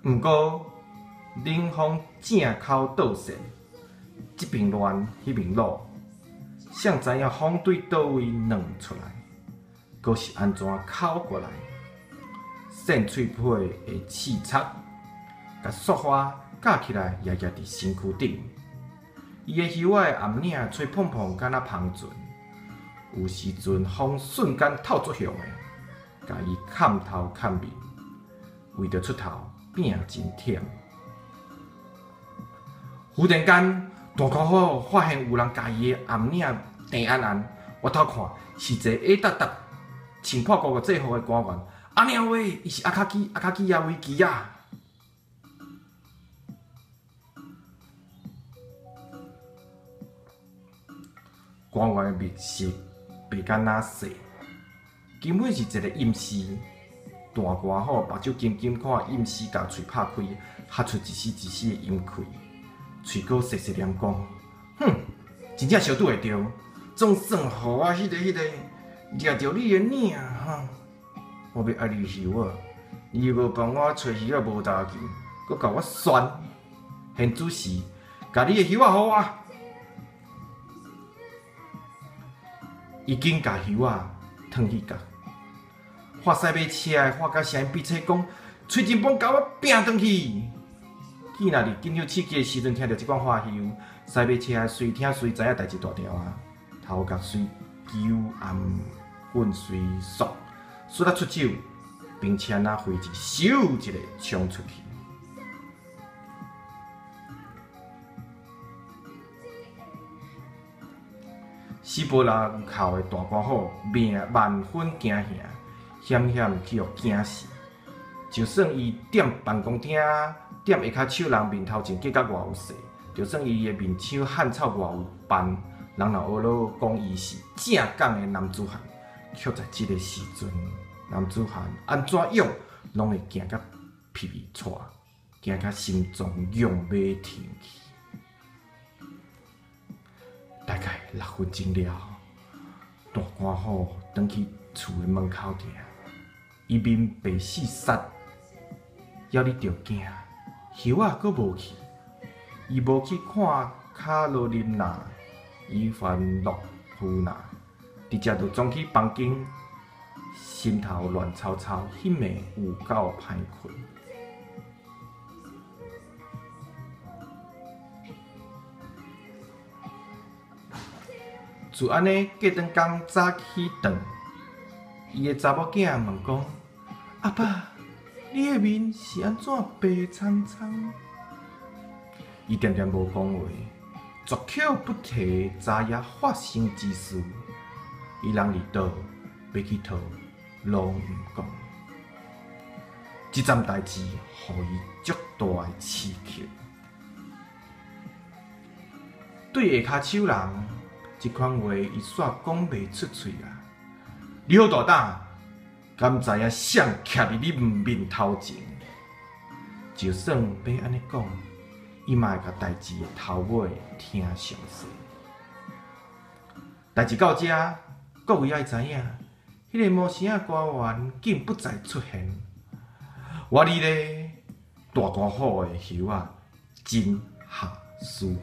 毋过冷風正口倒扇，這邊亂，彼邊滷，誰知影風對佗位軁出來，閣是按怎口過來？扇喙皮的刺插，共雪花咬起來，壓壓佇身軀頂。伊的袖仔的暗領吹膨膨，敢若帆船。有時陣風瞬間透足向的，共伊崁頭崁面，為著出頭，拼真忝。忽然間，大家伙發現有人共伊的暗領鄭按按，回頭看是一个矮達達、穿破舊制服的官員。阿娘喂，伊是阿卡基阿卡基亞維奇啊！官員的面色白敢若雪，根本是一个陰屍。大官虎目睭金金看陰屍，共喙拍開，發出一絲一絲的陰氣，喙閣細細念講：哼，真正相拄會著，總算予我彼个掠著你的領哈！我欲愛你的袖仔，你無幫我揣魚仔無投球，閣共我旋。現此時，共你的袖仔予我。伊緊共袖仔褪去角，發賽馬車的發甲聲音比切講：崔振邦共我拚轉去！見若佇緊張刺激的時陣，聽著這款話休，賽馬車的隨聽隨知影代誌大條啊！頭殼隨揪頷棍隨縮，摔啊出手，並且若飛一咻一个衝出去。死無人哭的大官虎命萬分驚嚇，險險去予驚死。就算伊踮辦公廳、踮下跤手人面頭前計較偌有勢，就算伊的面鬚汗臭偌有範，人若學囉講伊是正港的男子漢，卻在這个時陣，男子漢按怎樣攏會驚甲皮皮掣，驚甲心臟勇欲停去。大概6分鐘了，大官虎轉去厝的門口埕，伊面白死煞，猶咧著驚，袖仔閣無去，伊無去看卡羅琳娜·伊凡洛夫娜，直接就衝去房間，心頭亂糟糟，彼暝有夠歹睏。自按呢，隔轉工早起轉，伊的查某囝問講：阿爸，你的面是按怎白蒼蒼？伊恬恬無講話，絕口不提昨夜發生之事。伊人佇佗，欲去佗，攏毋講。這欉代誌，予伊足大的刺激。對下跤手人，這款話伊煞講袂出喙啊！你好大膽，敢知影誰徛佇你面頭前？就算欲按呢講，伊嘛會共代誌的頭尾聽詳細。代誌到遮，各位愛知影，彼个魔神仔官員竟不再出現。我哩咧大官虎的袖仔真合事。